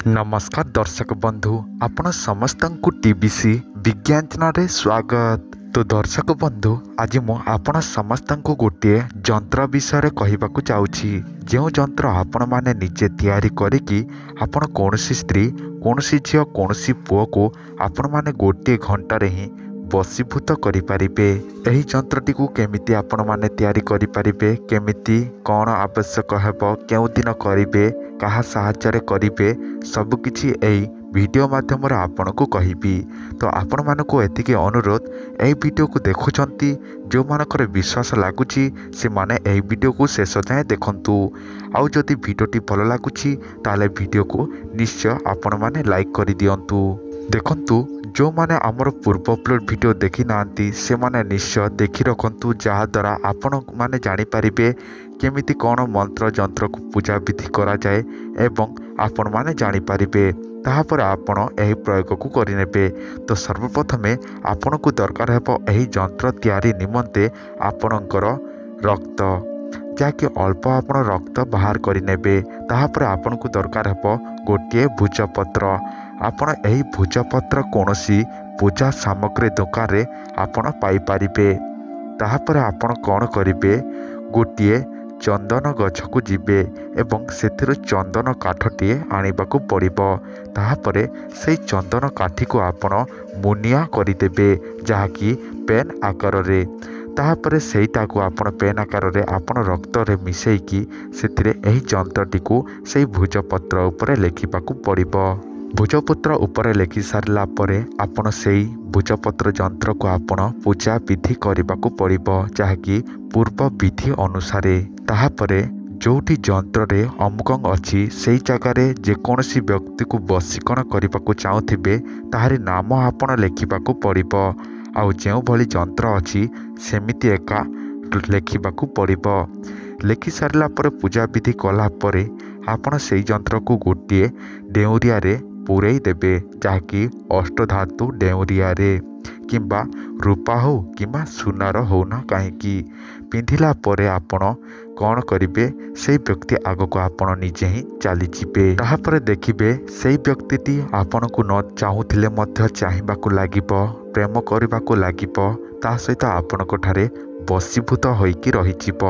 ନମସ୍କାର ଦର୍ଶକ ବନ୍ଧୁ, ଆପଣ ସମସ୍ତଙ୍କୁ ଟିବିସି ବିଜ୍ଞାନ ଚ୍ୟାନେଲରେ ସ୍ୱାଗତ। ତ ଦର୍ଶକ ବନ୍ଧୁ, ଆଜି ମୁଁ ଆପଣ ସମସ୍ତଙ୍କୁ ଗୋଟିଏ ଯନ୍ତ୍ର ବିଷୟରେ କହିବାକୁ ଯାଉଛି, ଯେଉଁ ଯନ୍ତ୍ର ଆପଣମାନେ ନିଜେ ତିଆରି କରିକି ଆପଣ କୌଣସି ସ୍ତ୍ରୀ, କୌଣସି ଝିଅ, କୌଣସି ପୁଅକୁ ଆପଣମାନେ ଗୋଟିଏ ଘଣ୍ଟାରେ ହିଁ ବଶୀଭୂତ କରିପାରିବେ। ଏହି ଯନ୍ତ୍ରଟିକୁ କେମିତି ଆପଣମାନେ ତିଆରି କରିପାରିବେ, କେମିତି କ'ଣ ଆବଶ୍ୟକ ହେବ, କେଉଁଦିନ କରିବେ, କାହା ସାହାଯ୍ୟରେ କରିବେ, ସବୁକିଛି ଏହି ଭିଡ଼ିଓ ମାଧ୍ୟମରେ ଆପଣଙ୍କୁ କହିବି। ତ ଆପଣମାନଙ୍କୁ ଏତିକି ଅନୁରୋଧ, ଏହି ଭିଡ଼ିଓକୁ ଦେଖୁଛନ୍ତି ଯେଉଁମାନଙ୍କର ବିଶ୍ୱାସ ଲାଗୁଛି ସେମାନେ ଏହି ଭିଡ଼ିଓକୁ ଶେଷ ଯାଏଁ ଦେଖନ୍ତୁ। ଆଉ ଯଦି ଭିଡ଼ିଓଟି ଭଲ ଲାଗୁଛି ତାହେଲେ ଭିଡ଼ିଓକୁ ନିଶ୍ଚୟ ଆପଣମାନେ ଲାଇକ୍ କରିଦିଅନ୍ତୁ। ଦେଖନ୍ତୁ, ଯେଉଁମାନେ ଆମର ପୂର୍ବ ଅପଲୋଡ଼ ଭିଡ଼ିଓ ଦେଖିନାହାନ୍ତି ସେମାନେ ନିଶ୍ଚୟ ଦେଖି ରଖନ୍ତୁ, ଯାହାଦ୍ୱାରା ଆପଣମାନେ ଜାଣିପାରିବେ କେମିତି କ'ଣ ମନ୍ତ୍ର ଯନ୍ତ୍ରକୁ ପୂଜାବିଧି କରାଯାଏ ଏବଂ ଆପଣମାନେ ଜାଣିପାରିବେ। ତାହାପରେ ଆପଣ ଏହି ପ୍ରୟୋଗକୁ କରିନେବେ। ତ ସର୍ବପ୍ରଥମେ ଆପଣଙ୍କୁ ଦରକାର ହେବ ଏହି ଯନ୍ତ୍ର ତିଆରି ନିମନ୍ତେ ଆପଣଙ୍କର ରକ୍ତ, ଯାହାକି ଅଳ୍ପ ଆପଣ ରକ୍ତ ବାହାର କରିନେବେ। ତାହାପରେ ଆପଣଙ୍କୁ ଦରକାର ହେବ ଗୋଟିଏ ଭୋଜପତ୍ର। ଆପଣ ଏହି ଭୋଜପତ୍ର କୌଣସି ପୂଜା ସାମଗ୍ରୀ ଦୋକାନରେ ଆପଣ ପାଇପାରିବେ। ତାହାପରେ ଆପଣ କ'ଣ କରିବେ, ଗୋଟିଏ ଚନ୍ଦନ ଗଛକୁ ଯିବେ ଏବଂ ସେଥିରୁ ଚନ୍ଦନ କାଠଟିଏ ଆଣିବାକୁ ପଡ଼ିବ। ତାହାପରେ ସେଇ ଚନ୍ଦନ କାଠିକୁ ଆପଣ ମୁନିଆ କରିଦେବେ, ଯାହାକି ପେନ୍ ଆକାରରେ। ତାହାପରେ ସେଇଟାକୁ ଆପଣ ପେନ୍ ଆକାରରେ ଆପଣ ରକ୍ତରେ ମିଶାଇକି ସେଥିରେ ଏହି ଯନ୍ତ୍ରଟିକୁ ସେଇ ଭୋଜପତ୍ର ଉପରେ ଲେଖିବାକୁ ପଡ଼ିବ। ଭୋଜପତ୍ର ଉପରେ ଲେଖି ସାରିଲା ପରେ ଆପଣ ସେଇ ଭୋଜପତ୍ର ଯନ୍ତ୍ରକୁ ଆପଣ ପୂଜା ବିଧି କରିବାକୁ ପଡ଼ିବ, ଯାହାକି ପୂର୍ବ ବିଧି ଅନୁସାରେ। ତାହାପରେ ଯେଉଁଠି ଯନ୍ତ୍ରରେ ଅମୁକ ଅଛି ସେଇ ଜାଗାରେ ଯେକୌଣସି ବ୍ୟକ୍ତିକୁ ବଶୀକରଣ କରିବାକୁ ଚାହୁଁଥିବେ ତାହାରି ନାମ ଆପଣ ଲେଖିବାକୁ ପଡ଼ିବ, ଆଉ ଯେଉଁଭଳି ଯନ୍ତ୍ର ଅଛି ସେମିତି ଏକା ଲେଖିବାକୁ ପଡ଼ିବ। ଲେଖି ସାରିଲା ପରେ ପୂଜାବିଧି କଲା ପରେ ଆପଣ ସେଇ ଯନ୍ତ୍ରକୁ ଗୋଟିଏ ଡେଉଁରିଆରେ ପୂରେଇ ଦେବେ, ଯାହାକି ଅଷ୍ଟଧାତୁ ଡେଉଁରିଆରେ କିମ୍ବା ରୂପା ହେଉ କିମ୍ବା ସୁନାର ହେଉ ନା କାହିଁକି। ପିନ୍ଧିଲା ପରେ ଆପଣ କ'ଣ କରିବେ, ସେଇ ବ୍ୟକ୍ତି ଆଗକୁ ଆପଣ ନିଜେ ହିଁ ଚାଲିଯିବେ। ତାହାପରେ ଦେଖିବେ ସେଇ ବ୍ୟକ୍ତିଟି ଆପଣଙ୍କୁ ନ ଚାହୁଁଥିଲେ ମଧ୍ୟ ଚାହିଁବାକୁ ଲାଗିବ, ପ୍ରେମ କରିବାକୁ ଲାଗିବ, ତା ସହିତ ଆପଣଙ୍କ ଠାରେ ବଶୀଭୂତ ହୋଇକି ରହିଯିବ।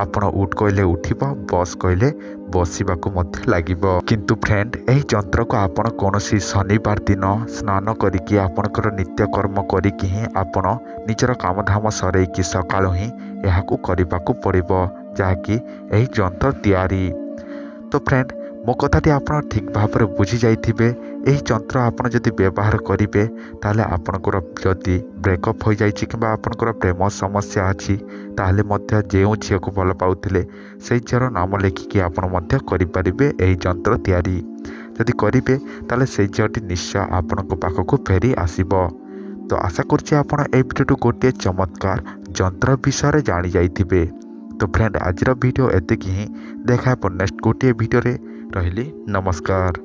ଆପଣ ଉଠ କହିଲେ ଉଠିବ, ବସ୍ କହିଲେ ବସିବାକୁ ମଧ୍ୟ ଲାଗିବ। କିନ୍ତୁ ଫ୍ରେଣ୍ଡ, ଏହି ଯନ୍ତ୍ରକୁ ଆପଣ କୌଣସି ଶନିବାର ଦିନ ସ୍ନାନ କରିକି ଆପଣଙ୍କର ନିତ୍ୟକର୍ମ କରିକି ହିଁ ଆପଣ ନିଜର କାମଧାମ ସରେଇକି ସକାଳୁ ହିଁ ଏହାକୁ କରିବାକୁ ପଡ଼ିବ, ଯାହାକି ଏହି ଯନ୍ତ୍ର ତିଆରି। ତ ଫ୍ରେଣ୍ଡ, ମୋ କଥାଟି ଆପଣ ଠିକ୍ ଭାବରେ ବୁଝି ଯାଇଥିବେ। ଏହି ଯନ୍ତ୍ର ଆପଣ ଯଦି ବ୍ୟବହାର କରିବେ ତାହେଲେ ଆପଣଙ୍କର ଯଦି ବ୍ରେକଅପ୍ ହୋଇଯାଇଛି କିମ୍ବା ଆପଣଙ୍କର ପ୍ରେମ ସମସ୍ୟା ଅଛି, ତାହେଲେ ମଧ୍ୟ ଯେଉଁ ଝିଅକୁ ଭଲ ପାଉଥିଲେ ସେଇ ଝିଅର ନାମ ଲେଖିକି ଆପଣ ମଧ୍ୟ କରିପାରିବେ ଏହି ଯନ୍ତ୍ର ତିଆରି। ଯଦି କରିବେ ତାହେଲେ ସେଇ ଝିଅଟି ନିଶ୍ଚୟ ଆପଣଙ୍କ ପାଖକୁ ଫେରି ଆସିବ। ତ ଆଶା କରୁଛି ଆପଣ ଏହି ଭିଡ଼ିଓଠୁ ଗୋଟିଏ ଚମତ୍କାର ଯନ୍ତ୍ର ବିଷୟରେ ଜାଣିଯାଇଥିବେ। ତ ଫ୍ରେଣ୍ଡ, ଆଜିର ଭିଡ଼ିଓ ଏତିକି ହିଁ। ଦେଖା ହେବ ନେକ୍ସଟ ଗୋଟିଏ ଭିଡ଼ିଓରେ। ରହିଲି, ନମସ୍କାର।